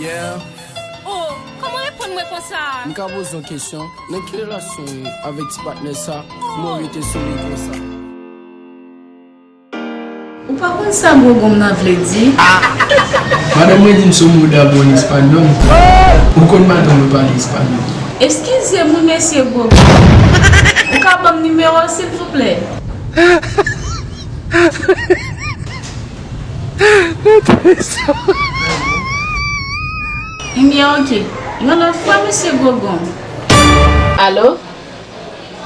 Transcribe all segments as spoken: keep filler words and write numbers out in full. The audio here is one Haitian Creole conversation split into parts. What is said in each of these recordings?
Yeah. Oh, kòman reponn mwen konsa? M ka poze yon kesyon? Nan ki relasyon w ye avèk ti patnè sa? Kòman w rete sou li konsa? Ou pa konn sa gwo gonm nan vle di? Madanm mwen di m se yon modèl bon espanyòl. Ou konn madanm mwen pale espanyòl? Eskize m wi, mesye gwo gonm. Ou ka ban m nimewo w, silvouplè? Ebyen, oke. Yon lòt fwa, mesye gwo gonm. Alo?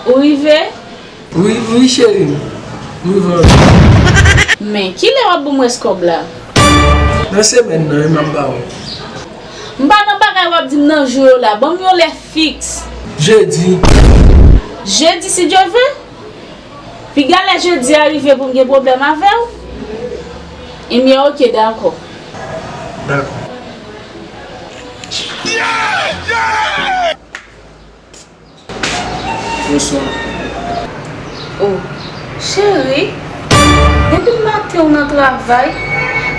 Ou rive? Wi, wi, cheri m. M rive. Men, kilè w ap ban m rès kòb la? Nan semèn nan, wi, m ap ba ou. M pa nan bagay w ap di m nan jou yo la. Ban m yon lè fiks. Jedi. Jedi, si Dye vle? Piga lè jedi a rive pou m gen pwoblèm avè w? Ebyen, oke, dakò. Dakò. Bonswa. Oh, cheri, depi maten w nan travay,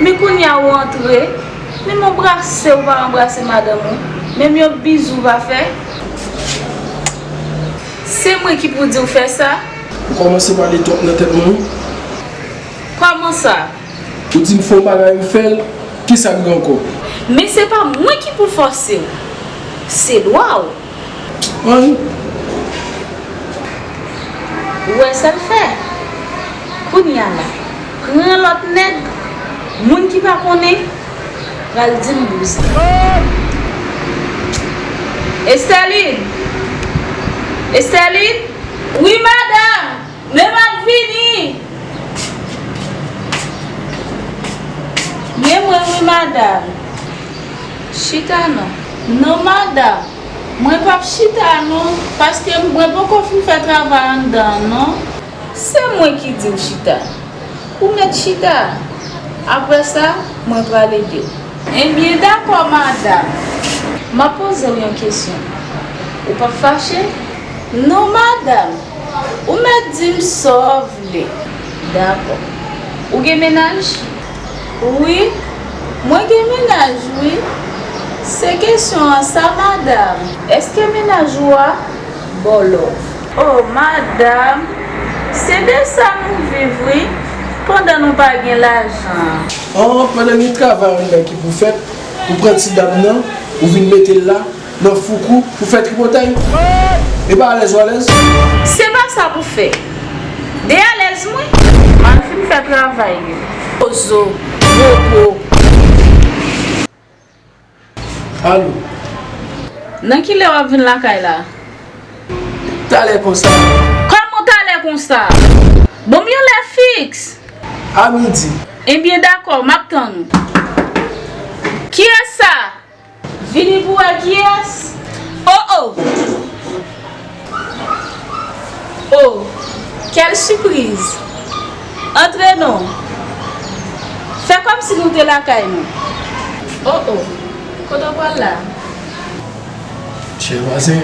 men kounye a ou antre, menm yon brase ou pa ranbrase madanm ou, menm yon bizou ou pa fè. Se mwen ki pou di w fè sa? Ou kòmanse pale twòp nan tèt mwen wi. Kòman sa? Ou di m fè yon bagay, m fè l, kisa k gen ankò? Men se pa mwen ki pou fòse w. Se dwa w. Ann. Ou wè sa l fè? Kounye a la, pran lòt nèg, moun ki pa konnen, pral di m bouzen. Estèline! Estèline! Wi, madanm! Men m ap vini! Men mwen wi, madanm. Chita non. Non, madanm. Mwen p ap chita non, paske mwen poko fin fè travay anndan an non. Se mwen ki di w chita. Ou mèt chita. Apre sa, mwen pral ede w. Ebyen, dakò, madanm. M ap poze w yon kesyon. Ou p ap fache? Non, madanm. Ou mèt di m sa w vle. Dakò. Ou gen mennaj? Wi, mwen gen mennaj, wi. Se kesyon an sa, madanm. Èske mennaj ou a ba w love? Oh, madanm, se de sa nou viv, wi, pandan nou pa gen lajan. Oh, pandan gen travay anndan ki pou fèt, ou pran ti dam nan, ou vin mete l la, nan foukou pou fè tripotay. E pa alèz ou alèz? Se pa sa pou fè. De alèz mwen. M al fin fè travay yo. Ozo, gwo po. Alo. Nan kilè w ap vin lakay la? Talè konsa. Kòman talè konsa? Ban m yon lè fiks. A midi. Ebyen, dakò, m ap tann ou. Kiyès sa? Vini pou wè kiyès. Oh, oh! Oh, quelle surprise! Antre non. Fè kòmsi nou te lakay nou. Oh, oh! Kote w pral la? Chè, vwazen,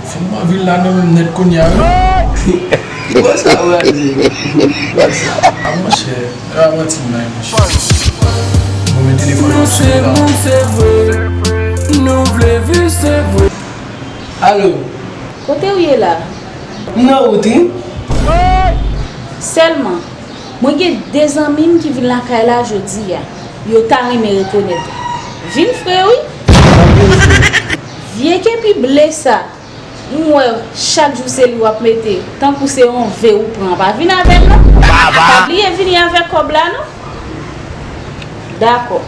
fanm nan vil la nan menm nèt kounye a, wi. Ki bò sa, vwazen? Ki bò sa? A, monchè. Ralanti m la, monchè. Mwen men telefòn nan sou la. Nou se moun, se vre. Nou vle viv, se vre. Alo. Kote w ye la? M nan wout, wi. Sèlman, mwen gen de zanmi m ki vin lakay la jodi a. Yo ta renmen rekonèt ou. Vin fre, wi. Vye kepi ble sa. M wè chak jou se li w ap mete, tankou se yon ve ou pran. Pa vin avè l non. Pa bliye vini avèk kòb la non. Dakò.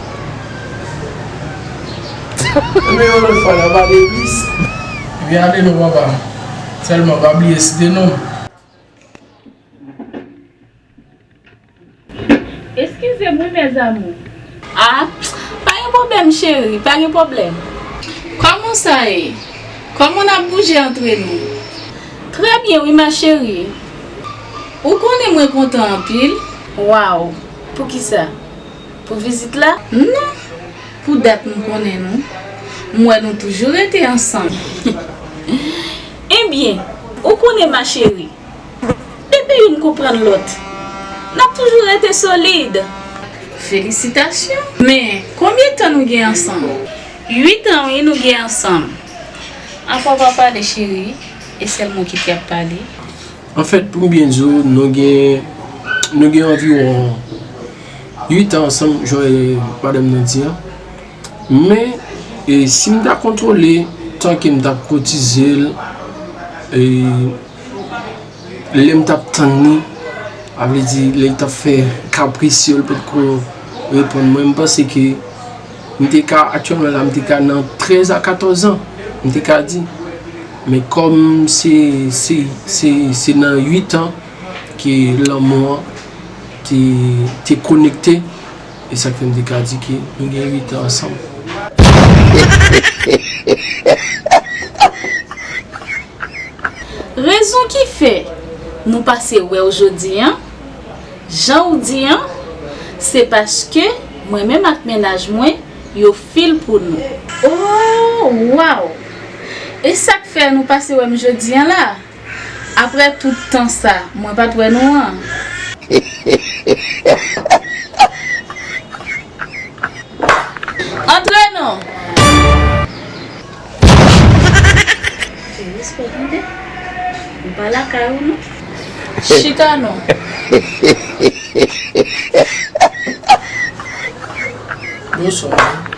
Ebyen yon lòt fwa n a pale plis. Ebyen ale non papa. Sèlman pa bliye site non m. Eskize m wi, mes amours. Ah, pa gen pwoblèm, cheri, pa gen pwoblèm. Kòman sa ye? Kòman n ap bouje antre nou? Trè byen wi, ma chérie. Ou konnen mwen kontan anpil. Waw, poukisa? Pou vizit la? Non, pou dat m konnen nou. M wè nou toujou rete ansanm. Ebyen, ou konnen, ma chérie. Depi youn konprann lòt, n ap toujou rete solid. Felisitasyon! Men, konbyen tan nou gen ansanm? Uit an wi nou gen ansanm. Apa w pa pale cheri, e sèl mwen ki t ap pale. Anfèt, pou m byen di w, nou gen, nou gen anviwon uit an ansanm, jan madanm nan di an. Men, e, si m ta kontwole tan ke m t ap kotize l, e, lè m t ap tann li, sa vle di, lè l t ap fè kapris yo, l potko reponn mwen, m panse ke m te ka, aktyèlman la, m te ka nan trèz a katòz an, m te ka di. Men kòm se, se, se, se nan uit an ke lanmou an te, te konekte, e sa k fè m te ka di ke nou gen uit an ansanm. Rezon ki fè nou pase wè w jodi an, jan w di an, se paske mwen menm ak mennaj mwen, yo fil pou nou. Oh, waw! E sa k fè nou pase wè m jodi an la? Apre tout tan sa, mwen pa t wè nou an. Antre non! Fè respè tande. Ou pa lakay ou non. Chita non. Bonswa.